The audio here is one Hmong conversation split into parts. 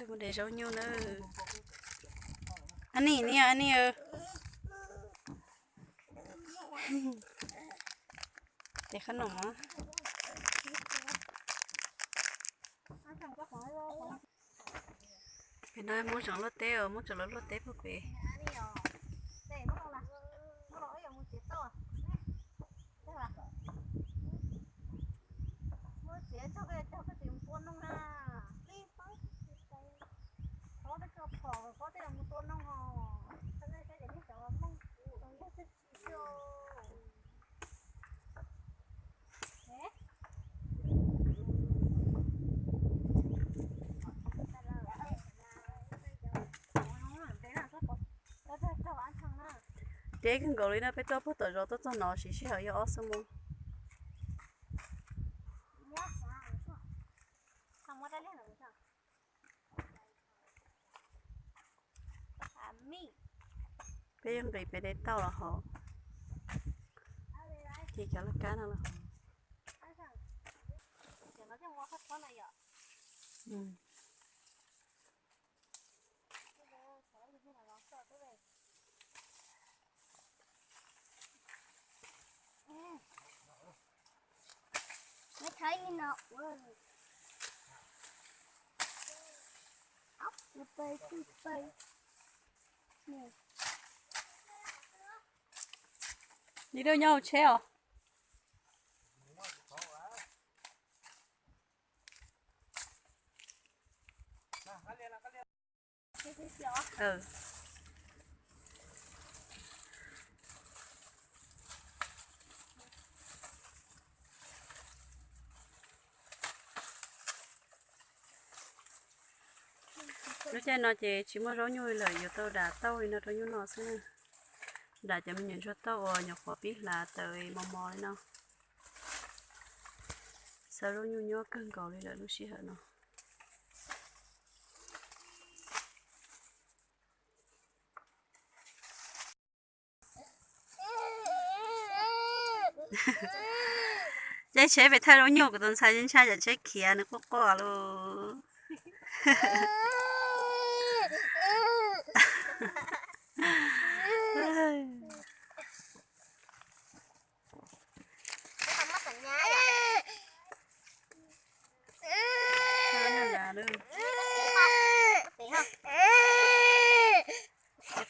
Mus de zaub nyuj na. Ani ni, ani. Tes qab no. Pem no muab zov luaj teb os, muab tso los luaj teb puag pem. Deb kawg nkaus li na, peb tuaj puag tom zos tuaj txog no siv sij hawm yog ob xuab moos. Peb yeej nqis pem de tauj los hov, ces cov laj kab no los hov. Li lub nyob hauv tsheb os. Lub caij no ces tsis muaj zaub nyuj li lawm, yuav tau dam tauj li no rau nyuj noj xwb na. Dam cov me nyuam ntsuag tauj uas nyuam qhuav pib hlav tawm mos mos li no. Xav zaub nyuj nyob kawg nkaus li lawm lub sij hawm no. Caij tsheb pem thawj zaub nyuj, kuv tus ntxhais ntshai cov tsheb khiav nws quaj quaj lauj.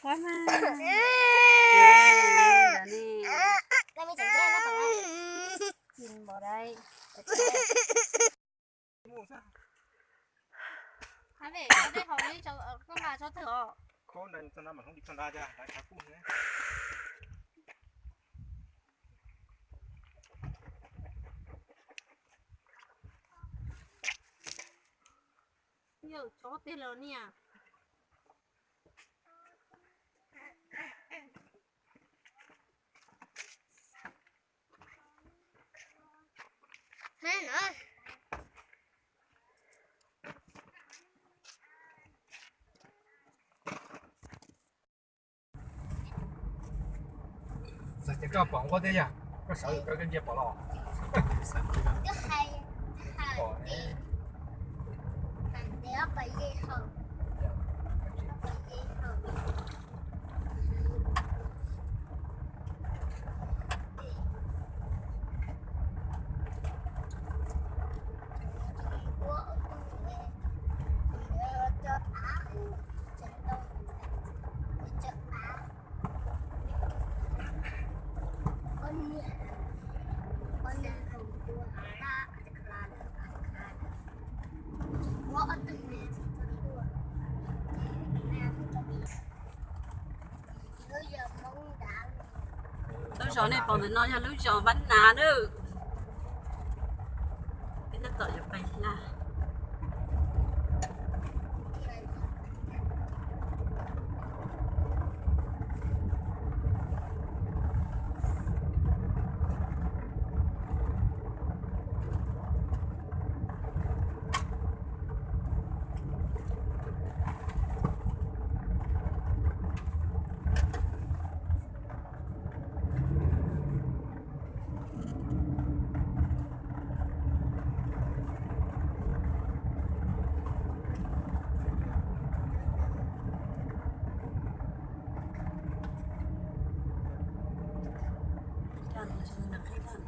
Quaj mas. Yog tsob tiag los niam. Xav tias koj pom nquab thiab yog? Koj sawv koj ntsia pom los? Pom. Lub zos nej pom ntawm no yog lub zos Npab Nas nawb. Peb tab tom yuav pais hla. Qhib dawb.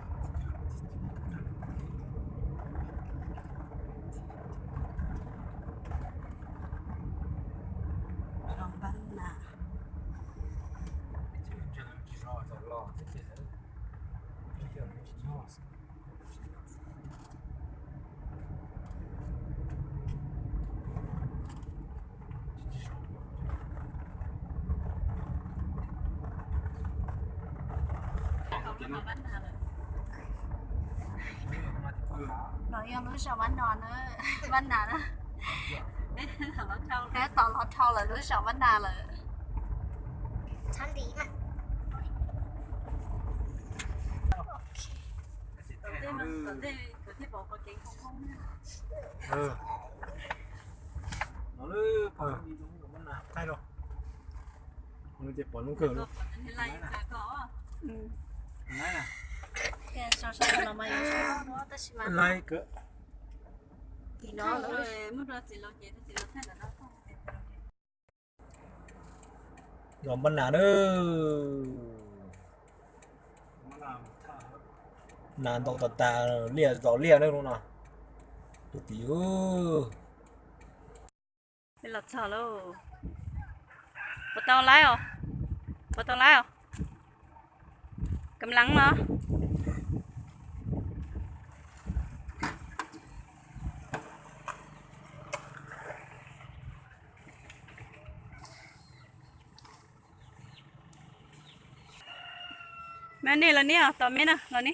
Los npab nas. Los yog lub zos Npab Nas na, Npab Nas na. Tab tom los dhau lawm lub zos Npab Nas lawm. Thaij los, ces pom lub kawg lawm. Laib kawg. Zos Npab Nas na. Nas ntau tas tas, liaj zos liaj na lub no. Tus tim. Los txog lauj. Puas tau laib os? Puas tau laib os? Kam leev los? Me nej los ne, tos me na los ne.